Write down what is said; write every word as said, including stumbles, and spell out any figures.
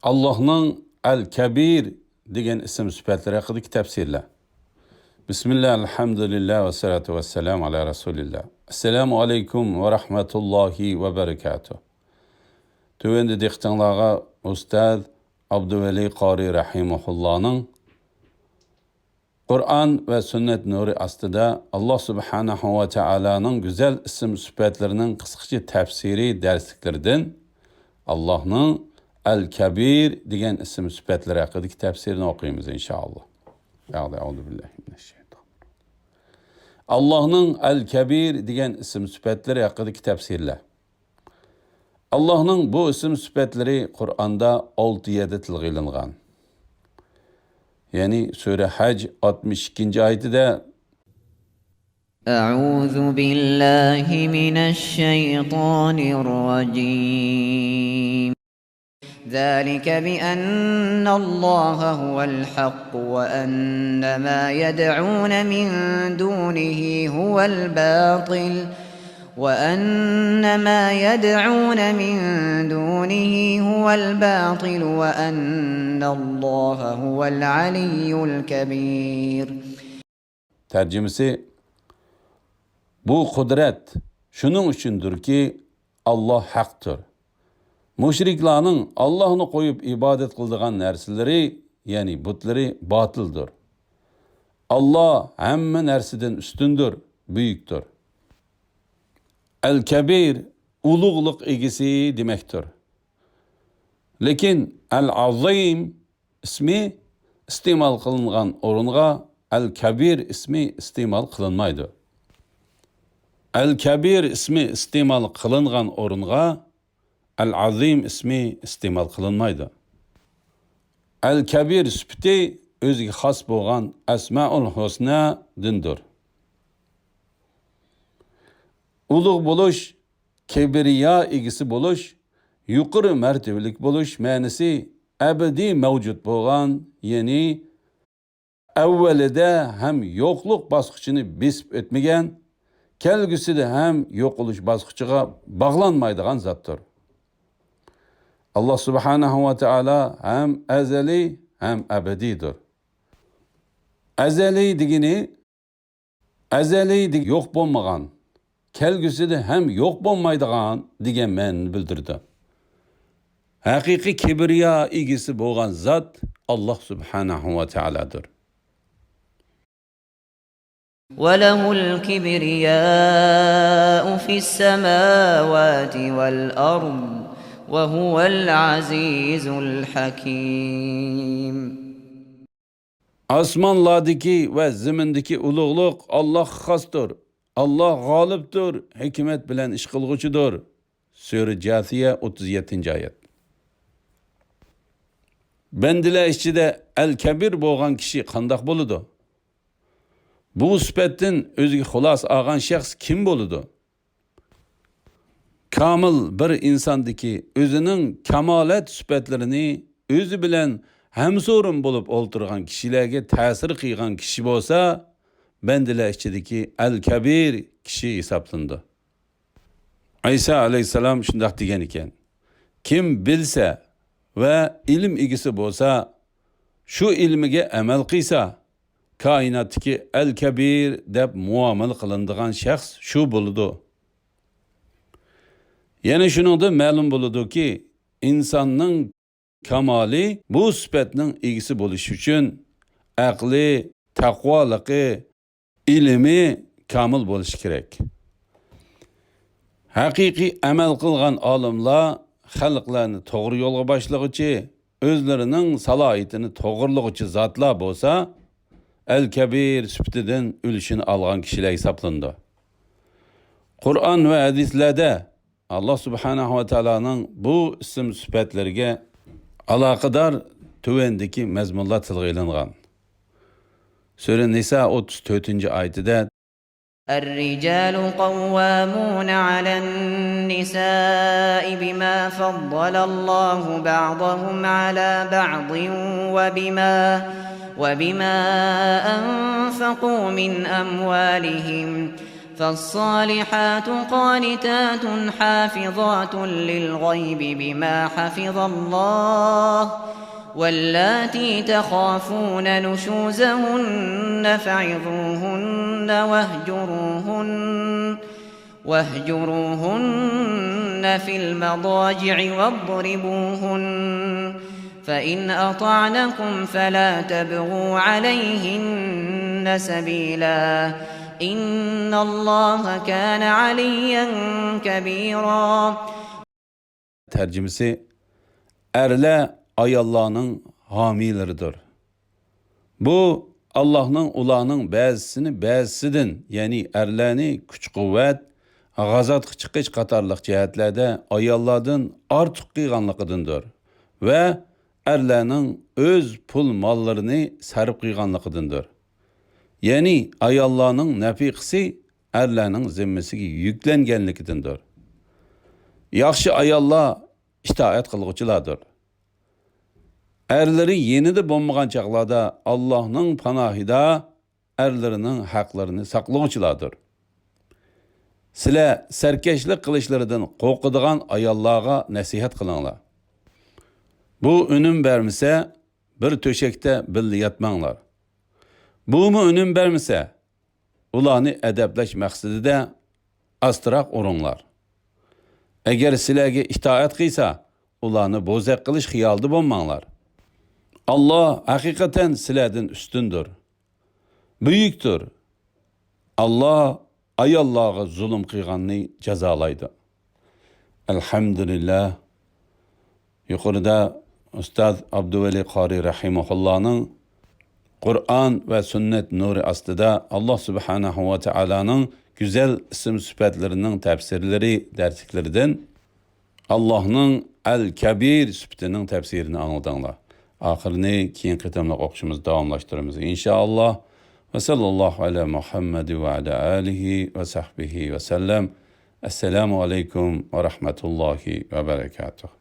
ئاللاھنىڭ ئەل-كەبىر دېگەن ئىسىم سۈپەتلىرى ھەققىدىكى تەپسىرلەر. بىسمىللا، ئەلھەمدۇلىللا، ۋەسسالاتۇ ۋەسسالامۇ ئالا رەسۇلىللا. ئەسسالامۇ ئەلەيكۇم ۋە رەھمەتۇللاھى ۋە بەرىكاتۇھ. تۆۋەندە دىققىتىڭلارغا ئۇستاز ئابدۇۋەلى قارى رەھىمەھۇللانىڭ قۇرئان ۋە سۈننەت نۇرى ئاستىدا ئاللاھ سۇبھانەھۇ ۋە تائالانىڭ گۈزەل ئىسىم سۈپەتلىرىنىڭ قىسقىچە تەپسىرى دەرسلىكلىرىدىن ئاللاھنىڭ ئەل-كەبىر دېگەن ئىسىم سۈپەتلىرى ھەققىدىكى تەپسىرىنى ئوقۇيمىز، ئىنشائاللاھ. بەئدە، ئەئۇزۇ بىللاھى مىنەششەيتان. ئاللاھنىڭ ئەل-كەبىر دېگەن ئىسىم سۈپەتلىرى ھەققىدىكى تەپسىرلەر. ئاللاھنىڭ بۇ ئىسىم سۈپەتلىرى قۇرئاندا ئالتە يەردە تىلغا ئېلىنغان. يەنى سۈرە ھەج ئاتمىش ئىككىنچى ئايىتىدە، أعوذ بالله من الشيطان الرجيم. ذلك بأن الله هو الحق وأن ما يدعون من دونه هو الباطل وأن ما يدعون من دونه هو الباطل وأن الله هو العلي الكبير. تەرجىمىسى، بۇ قۇدرەت شۇنىڭ ئۈچۈندۇركى، ئاللاھ ھەقتۇر. مۇشرىكلارنىڭ ئاللاھنى قويۇپ ئىبادەت قىلىدىغان نەرسىلىرى، يەنى بۇتلىرى باتىلدۇر. ئاللاھ ھەممە نەرسىدىن ئۈستۈندۇر، بۈيۈكتۇر. ئەل-كەبىر، ئۇلۇغلۇق ئىگىسى دېمەكتۇر. لېكىن ئەل-ئازىم ئىسمى ئىستېمال قىلىنغان ئورۇنغا ئەل-كەبىر ئىسمى ئىستېمال قىلىنمايدۇ. ئەل-كەبىر ئىسمى ئىستېمال قىلىنغان ئورۇنغا ئەل-ئازىم ئىسمى ئىستېمال قىلىنمايدۇ. ئەل-كەبىر سۈپىتى ئۆزىگە خاس بولغان ئەسمائۇل ھۇسنادىندۇر. ئۇلۇغ بولۇش، كىبرىيا ئىگىسى بولۇش، يۇقىرى مەرتىۋىلىك بولۇش مەنىسى ئەبەدىي مەۋجۇت بولغان، يەنى ئەۋۋەلىدە ھەم يوقلۇق باسقۇچىنى بېسىپ ئۆتمىگەن، كەلگۈسىدە ھەم يوقىلىش باسقۇچىغا باغلانمايدىغان زاتتۇر. ئاللاھ سۇبھانەھۇ ۋە تائالا ھەم ئەزەلىي، ھەم ئەبەدىيدۇر. ئەزەلىي دېگىنى ئەزەلىي دېگەن يوق بولمىغان، كەلگۈسىدە ھەم يوق بولمايدىغان دېگەن مەنىنى بىلدۈرىدۇ. ھەقىقىي كىبرىيا ئىگىسى بولغان زات ئاللاھ سۇبھانەھۇ ۋە تائالادۇر. وله الكبرياء في السماوات والأرض وهو العزيز الحكيم. ئاسمانلاردىكى ۋە زېمىندىكى ئۇلۇغلۇق ئاللاھقا خاستۇر. ئاللاھ غالىبتۇر، ھېكمەت بىلەن ئىش قىلغۇچىدۇر. سۈرە جاسىيە، ئوتتۇز يەتتىنچى ئايەت. بەندىلەر ئىچىدە ئەل-كەبىر بولغان كىشى قانداق بولىدۇ؟ بۇ سۈپەتتىن ئۆزىگە خۇلاسە ئالغان شەخس كىم بولىدۇ؟ كامىل بىر ئىنساندىكى ئۆزىنىڭ كامالەت سۈپەتلىرىنى ئۆزى بىلەن ھەمسورۇن بولۇپ ئولتۇرغان كىشىلەرگە تەسىر قىلغان كىشى بولسا، بەندىلەر ئىچىدىكى ئەل-كەبىر كىشى ھېسابلىنىدۇ. ئەيسا ئەلەيھىسسالام شۇنداق دېگەن ئىكەن، كىم بىلسە ۋە ئىلىم ئىگىسى بولسا، شۇ ئىلمىگە ئەمەل قىلسا، كائىناتتىكى ئەل-كەبىر دەپ مۇئامىلە قىلىنىدىغان شەخس شۇ بولىدۇ. يەنە شۇنىڭدىن مەلۇم بولىدۇكى، ئىنساننىڭ كامالى بۇ سۈپەتنىڭ ئىگىسى بولۇشى ئۈچۈن ئەقلى، تەقۋالىقى، ئىلمى كامىل بولۇشى كېرەك. ھەقىقىي ئەمەل قىلغان ئالىملار خەلقلەرنى توغرا يولغا باشلىغۇچى، ئۆزلىرىنىڭ سالاھىيىتىنى توغرىلىغۇچى زاتلار بولسا، ئەل-كەبىر سۈپىتىدىن ئۈلۈشىنى ئالغان كىشىلەر ھېسابلىنىدۇ. قۇرئان ۋە ھەدىسلەردە ئاللاھ سۇبھانەھۇ ۋە تائالانىڭ بۇ ئىسىم سۈپەتلىرىگە ئالاقىدار تۆۋەندىكى مەزمۇنلار تىلغا ئېلىنغان. سۈرە نىسا ئوتتۇز تۆتىنچى ئايىتىدە، الرجال قوامون على النساء بما فضل الله بعضهم على بعض وبما وبما أنفقوا من أموالهم فالصالحات قانتات حافظات للغيب بما حفظ الله، واللاتي تخافون نشوزهن فعظوهن واهجروهن، واهجروهن في المضاجع واضربوهن، فإن أطعنكم فلا تبغوا عليهن سبيلا، إن الله كان عليا كبيرا. تەرجىمىسى، ئەرلەر ئاياللارنىڭ ھامىيلىرىدۇر. بۇ، ئاللاھنىڭ ئۇلارنىڭ بەزىسىنى بەزىسىدىن، يەنى ئەرلەرنى كۈچ-قۇۋۋەت، غازاتقا چىقىش قاتارلىق جەھەتلەردە ئاياللاردىن ئارتۇق قىلغانلىقىدىندۇر ۋە ئەرلەرنىڭ ئۆز پۇل-ماللىرىنى سەرپ قىلغانلىقىدىندۇر. يەنى ئاياللارنىڭ نەپىقىسى ئەرلەرنىڭ زىممىسىگە يۈكلەنگەنلىكىدىندۇر. ياخشى ئاياللار ئىتائەت قىلغۇچىلاردۇر. ئەرلىرى يېنىدا بولمىغان چاغلاردا ئاللاھنىڭ پاناھىدا ئەرلىرىنىڭ ھەقلىرىنى ساقلىغۇچىلاردۇر. سىلەر سەركەشلىك قىلىشلىرىدىن قورقىدىغان ئاياللارغا نەسىھەت قىلىڭلار. بۇ ئۈنۈم بەرمىسە، بىر تۆشەكتە بىللە ياتماڭلار. بۇمۇ ئۈنۈم بەرمىسە، ئۇلارنى ئەدەپلەش مەقسىتىدە ئاستىراق ئۇرۇڭلار. ئەگەر سىلەرگە ئىتائەت قىلسا، ئۇلارنى بوزەك قىلىش خىيالىدا بولماڭلار. ئاللا ھەقىقەتەن سىلەردىن ئۈستۈندۇر، بۈيۈكتۇر. ئاللا ئاياللارغا زۇلۇم قىلغاننى جازالايدۇ. ئەلھەمدۇلىللا. يۇقىرىدا ئۇستاز ئابدۇۋەلى قارى رەھىمەھۇللانىڭ قۇرئان ۋە سۈننەت نۇرى ئاستىدا ئاللا سۇبھانەھۇ ۋە تائالانىڭ گۈزەل ئىسىم سۈپەتلىرىنىڭ تەپسىرلىرى دەرسلىكلىرىدىن ئاللاھنىڭ ئەل كەبىر سۈپىتىنىڭ تەپسىرىنى ئاڭلىدىڭلار. ئاخىرىنى كېيىنكى قېتىملىق ئوقۇشىمىزدا داۋاملاشتۇرىمىز، ئىنشائاللا. ۋە سەللاللاھۇ ئەلا مۇھەممەد ۋە ئەلا ئالىھى ۋە سەھبىھى ۋە سەللەم. ئەسسالامۇ ئەلەيكۇم ۋە رەھمەتۇللاھى ۋە بەرەكاتۇھ.